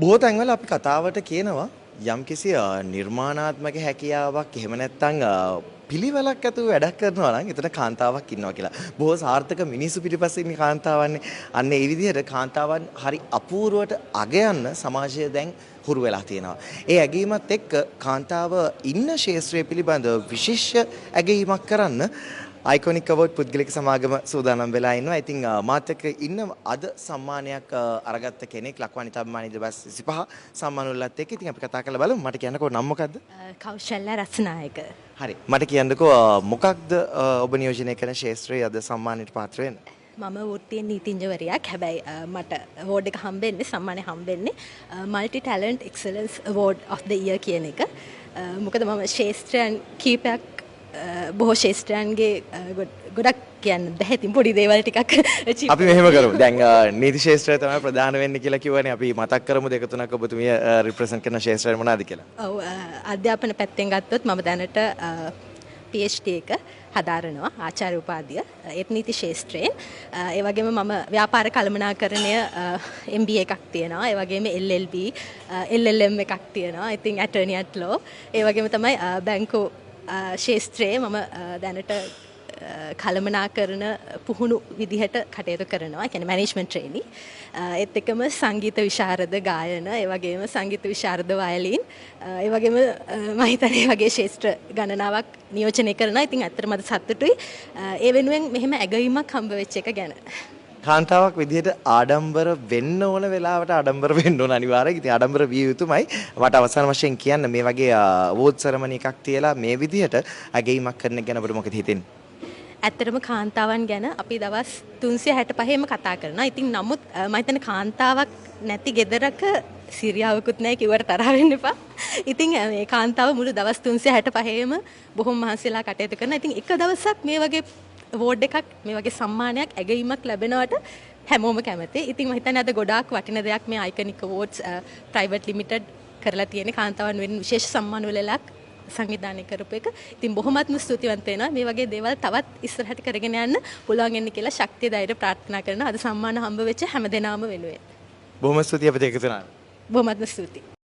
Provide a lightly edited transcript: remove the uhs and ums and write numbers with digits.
බොහෝ තැන්වල අපි කතාවට කියනවා යම්කිසි නිර්මාණාත්මක හැකියාවක් එහෙම නැත්නම් පිළිවෙලක් ඇතුව වැඩක් කරනවා නම් එතන කාන්තාවක් ඉන්නවා කියලා. බොහෝ සාර්ථක මිනිස්සු පිටිපස්සේ ඉන්නේ කාන්තාවන්නේ. අන්න ඒ විදිහට කාන්තාවන් හරි අපූර්වට අගයන්න සමාජය දැන් හුරු වෙලා තියෙනවා. ඒ ඇගීමත් එක්ක කාන්තාව ඉන්න ක්ෂේත්‍රය පිළිබඳව විශේෂ ඇගීමක් කරන්න අයිකොනික් අවෝඩ් පුද්ගලික සමාගම සූදානම් වෙලා ඉන්නවා. ඉතින් මාත් එක්ක ඉන්න අද සම්මානයක් අරගත්ත කෙනෙක් ලක්වානි තම්මානි 2025 සම්මාන වලත් එක්ක. ඉතින් අපි කතා කරලා බලමු. මට කියන්නකෝ නම මොකද්ද? කෞශල්‍ය රසනායක. හරි. මට කියන්නකෝ මොකක්ද ඔබ නියෝජනය කරන ක්ෂේත්‍රයේ අද සම්මානයට පාත්‍ර වෙන්නේ? මම වෘත්තියෙන් නීතිඥවරියක්. හැබැයි මට අවෝඩ් එක හම්බෙන්නේ, සම්මානය හම්බෙන්නේ Multi Talent Excellence Award of the Year කියන එක. මොකද මම ක්ෂේත්‍රයන් කීපයක්, බොහෝ ක්ෂේත්‍රයන්ගේ, ගොඩක් කියන්න බැහැ. ඉතින් පොඩි දේවල් ටිකක්. අපි මෙහෙම කරමු. දැන් නීති ක්ෂේත්‍රය තමයි ප්‍රධාන වෙන්නේ කියලා කිව්වනේ. අපි මතක් කරමු දෙක තුනක් ඔබතුමිය රිප්‍රසන්ට් කරන ක්ෂේත්‍රය මොනවාද කියලා. ඔව්, අධ්‍යාපන පැත්තෙන් ගත්තොත් මම දැනට PhD එක හදාරනවා, ආචාර්ය උපාධිය, ඒත් නීති ක්ෂේත්‍රයෙන්. ඒ වගේම මම ව්‍යාපාර කළමනාකරණය MBA එකක් තියෙනවා. ඒ වගේම LLB, LLM එකක් තියෙනවා. ඉතින් ඇටර්නි ඇට් ලෝ. ඒ වගේම තමයි බැංකු ක්ෂේත්‍රයේ මම දැනට කළමනාකරන පුහුණු විදිහට කටයුතු කරනවා. ඒ කියන්නේ මැනේජ්මන්ට් ට්‍රේනි. ඒත් එක්කම සංගීත විශාරද ගායන, ඒ වගේම සංගීත විශාරද වයලින්, ඒ වගේම මම හිතන්නේ ඒ වගේ ක්ෂේත්‍ර ගණනාවක් නියෝජනය කරනවා. ඉතින් ඇත්තටම අද සතුටුයි ඒ වෙනුවෙන් මෙහෙම ඇගයීමක් හම්බ වෙච්ච එක ගැන. කාන්තාවක් විදිහට ආඩම්බර වෙන්න ඕන වෙලාවට ආඩම්බර වෙන්න ඕන අනිවාර්යයෙන්. ඉතින් ආඩම්බර විය යුතුමයි. මට අවසාන වශයෙන් කියන්න, මේ වගේ අවෝඩ් සෙරමනි එකක් තියලා මේ විදිහට ඇගයීමක් කරන එක ගැන ඔබට මොකද හිතෙන්නේ? ඇත්තටම කාන්තාවන් ගැන අපි දවස් 365ම කතා කරනවා. ඉතින් නමුත් මම හිතන්නේ කාන්තාවක් නැති ගෙදරක සිරියාවකුත් නැහැ කිව්වට තරහ වෙන්න එපා. ඉතින් මේ කාන්තාව මුළු දවස් 365ම බොහොම මහන්සිලා කටයුතු කරනවා. ඉතින් එක දවසක් මේ වගේ අවෝඩ් එකක්, මේ වගේ සම්මානයක්, ඇගයීමක් ලැබෙනවට හැමෝම කැමතියි. ඉතින් මම හිතන්නේ අද ගොඩාක් වටින දෙයක් මේ අයිකනික් අවෝඩ්ස් ප්‍රයිවට් ලිමිටඩ් කරලා තියෙන, කාන්තාවන් වෙනුවෙන් විශේෂ සම්මාන වේලක් සංවිධානය කරපු එක. ඉතින් බොහොමත්ම ස්තුතිවන්ත වෙනවා. මේ වගේ දේවල් තවත් ඉස්සරහට කරගෙන යන්න පුළුවන් වෙන්න කියලා ශක්තිය ධෛර්ය ප්‍රාර්ථනා කරනවා. අද සම්මාන හම්බ වෙච්ච හැම දෙනාම වෙනුවෙන්. බොහොම ස්තුතියි අපිට එකතු වුණාට. බොහොමත්ම ස්තුතියි.